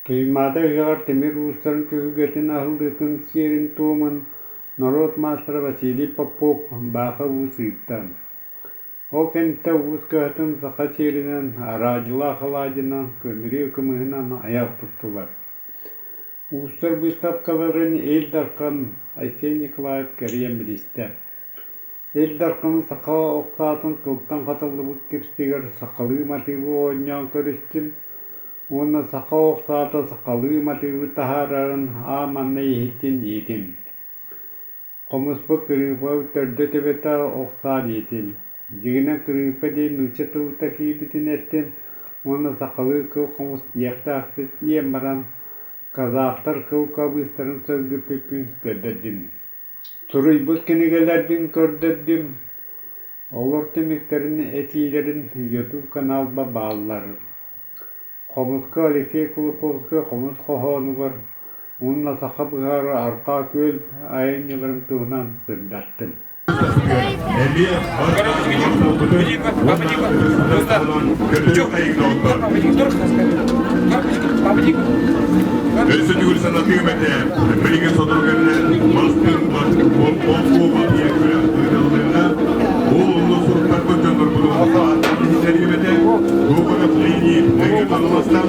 Туймаада ыһыаҕар тимир уустарын түһүлгэтин аһыллыытын сиэрин-туомун норуот маастара Василий Попов Бааха Уус ыытта. Ол кэнниттэн уус кыһатын саха сиэринэн араадьылаах алаадьынан, көмүрүө кымыһынан айах туттулар. Уустар быыстапкаларын Ил Дархан Айсен Николаев кэрийэн билистэ. Ил Дархан саха ох саатын тылтан хатыллыбыт кирсигэр сахалыы матыыбы оонньоон көрүстүм уонна саха ох саата сахалыы матыыбы таһаарарын аа манна иһиттин диэтим. Хомуспут кырыыпа төрдө-төбөтө ох саа диэтим. Дьиҥинэн кырыыпа диэн нуучча тылыта киирбитин эттим уонна сахалыы кыл хомус диэхтээхпит диэн баран казахтар кыл кабыыстарын сөргүппүппүн көрдөрдүм. Суруйбут кинигэлэрбин көрдөрдүм, олор түмүктэрин этиилэрин YouTube каналба бааллар. Хомуска Алексей Кулаковскай хомус хоһоонугар уонна саха быһаарар Арҕаа күөл айымньыларын туһунан сырдаттым. Өссө төгүл санатыам этэ, билигин сотору кэминэн мастыыр ол күрэх ыытыллыаҕа. Ол онно суруктарбыт дьоннорбутун иһиттэриэм этэ. Гоголев Леонид Мэҥэ Хаҥаластан,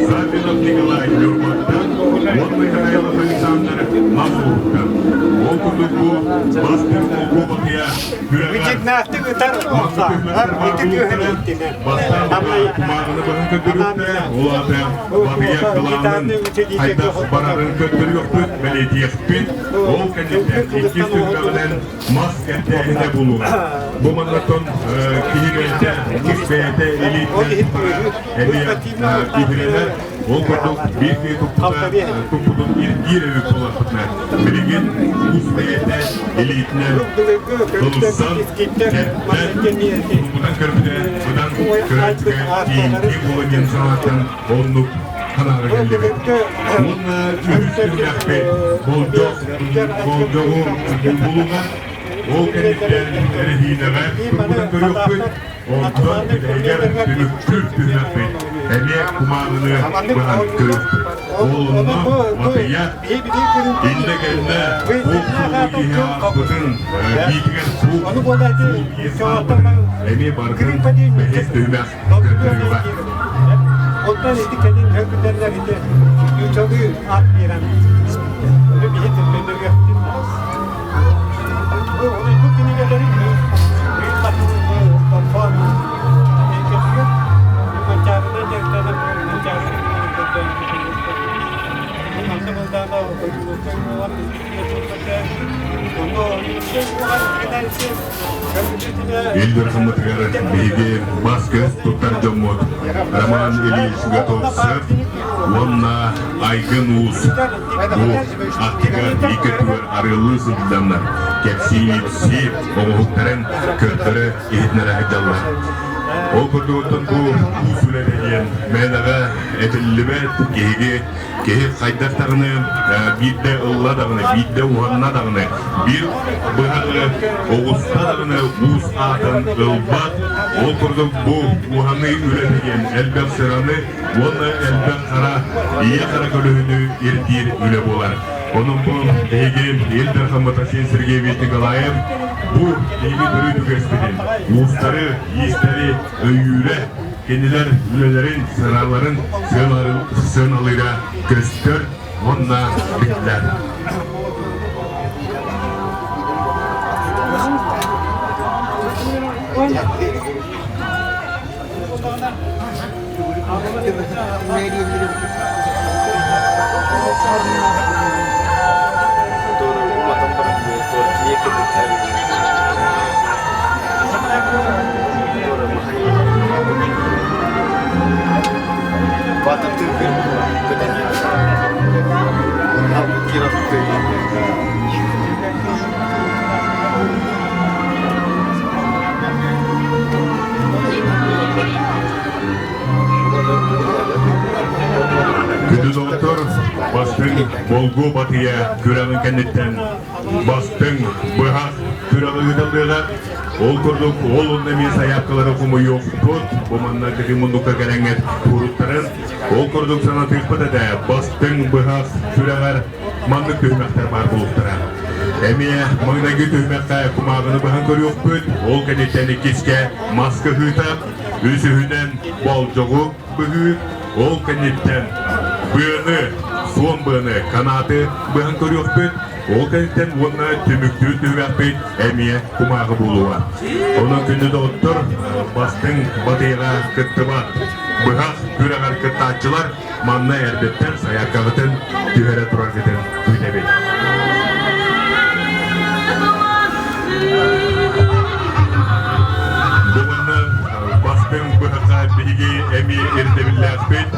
Саввинов Николай Ньурбаттан уонна Михайлов Александр Нам улууһуттан. Ол курдук бу бастыҥ олгуобатыйа Бүтүннээхтик ытар охсоохтор ити түөһүн иттинэн. Кумааҕыны баһын көрдөрүөхтэрэ, ол аата батыйа кылаанын хайдах барарын көрдөрүөхпүт, бэлиэтиэхпит. Ол кэнниттэн иккис түһүмэҕинэн мас кэрдээһинэ буолуоҕа. Бу маннаттан киһи бэйэтэ, ус бэйэтэ илиитинэн тутара эмиэ биһирэнэр. Ол курдук биир киһи туппута туппутун ирдиир эбит буоллахпытына, билигин ус бэйэтэ илиитинэн ылсан, кэрдэн, туппутан көрбүтэ быдан көрөөччүгэ тиийимтиэ буолуо диэн санааттан оннук санааҕа кэллибит. Уонна үһүс түһүмэхпит болдьох болдьоҕу булууга ол кэнниттэн эрэһиинэҕэ турбутун көрүөхпүт. Онтон бүтэһигэр түмүктүүр түһүмэхпит эмиэ кумааҕыны быһан көрүөхпүт. Ол онно Матыйа иннэ-кэннэ кук суолу киһи ааспытын биитигэр кук суол киһи хаалбытын эмиэ барытын бэһис түһүмэх көрдөрүөҕэ. Онтон ити кэлин хөргүтэллэр ити нуучалыы аат биэрэн испиттэр. Биһи төннөрүөхтүн Бу кинигэлэри Ил Дархаммытыгар биһиги бас-көс туттар дьоммут Роман Ильич Готовцев уонна Айгын Уус бу аттыгар икки өттүгэр арыаллыы сылдьаннар кэпсии-ипсии оҥоһуктарын көрдөрө иһитиннэрэ сылдьаллар. Ол курдугуттан бу уус үлэтэ диэн мээнэҕэ этиллибэт киһиги киһи хайдах даҕаны биирдэ ылла даҕаны, биирдэ уһанна даҕаны, биир быһаҕы оҕуста даҕаны уус аатын ылбат. Ол курдук бу уһаныы үлэтэ диэн элбэх сыраны уонна элбэх хара, ийэ хара көлөһүнү ирдиир үлэ буолар. Онон бу биһиги Ил Дархаммыт Айсен Сергеевич Николаев бу биһиги төрүт үгэспитин, уустары, иистэри өйүүрэ, кинилэр үлэлэрин, сыраларын сыаналыыра көстөр уонна биллэр. Күндү доҕоттор, бастыҥ болгуо батыйа күрэҕин кэнниттэн бастыҥ быһах күрэҕи ыытыллыаҕа. Ол курдук, ол онно эмиэ сайаапкалары хомуйуохпут. Бу манна кытыы муннукка кэлэҥҥит уруттарын. Ол курдук санатыахпыт этэ, бастыҥ быһах сүрэҕэр маннык түһүмэхтэр баар буолуохтара. Эмиэ маҥнайгы түһүмэххэ кумааҕыны быһан көрүөхпүт, ол кэнниттэн иккискэ мас кыһыыта, үсүһүнэн болдьоҕу быһыы, ол кэнниттэн быаны, суон быаны, канаты быһан көрүөхпүт, ол кэнниттэн уонна түмүктүүр түһүмэхпит эмиэ кумааҕы буолуоҕа. Онон күндү доҕоттор, бастыҥ батыйаҕа кыттыбат, быһах күрэҕэр кыттааччылар манна эрдэттэн сайааккаҕытын түһэрэ тураргытын күүтэбит. Бу манна бастыҥ быһахха биһиги эмиэ ирдэбиллээхпит.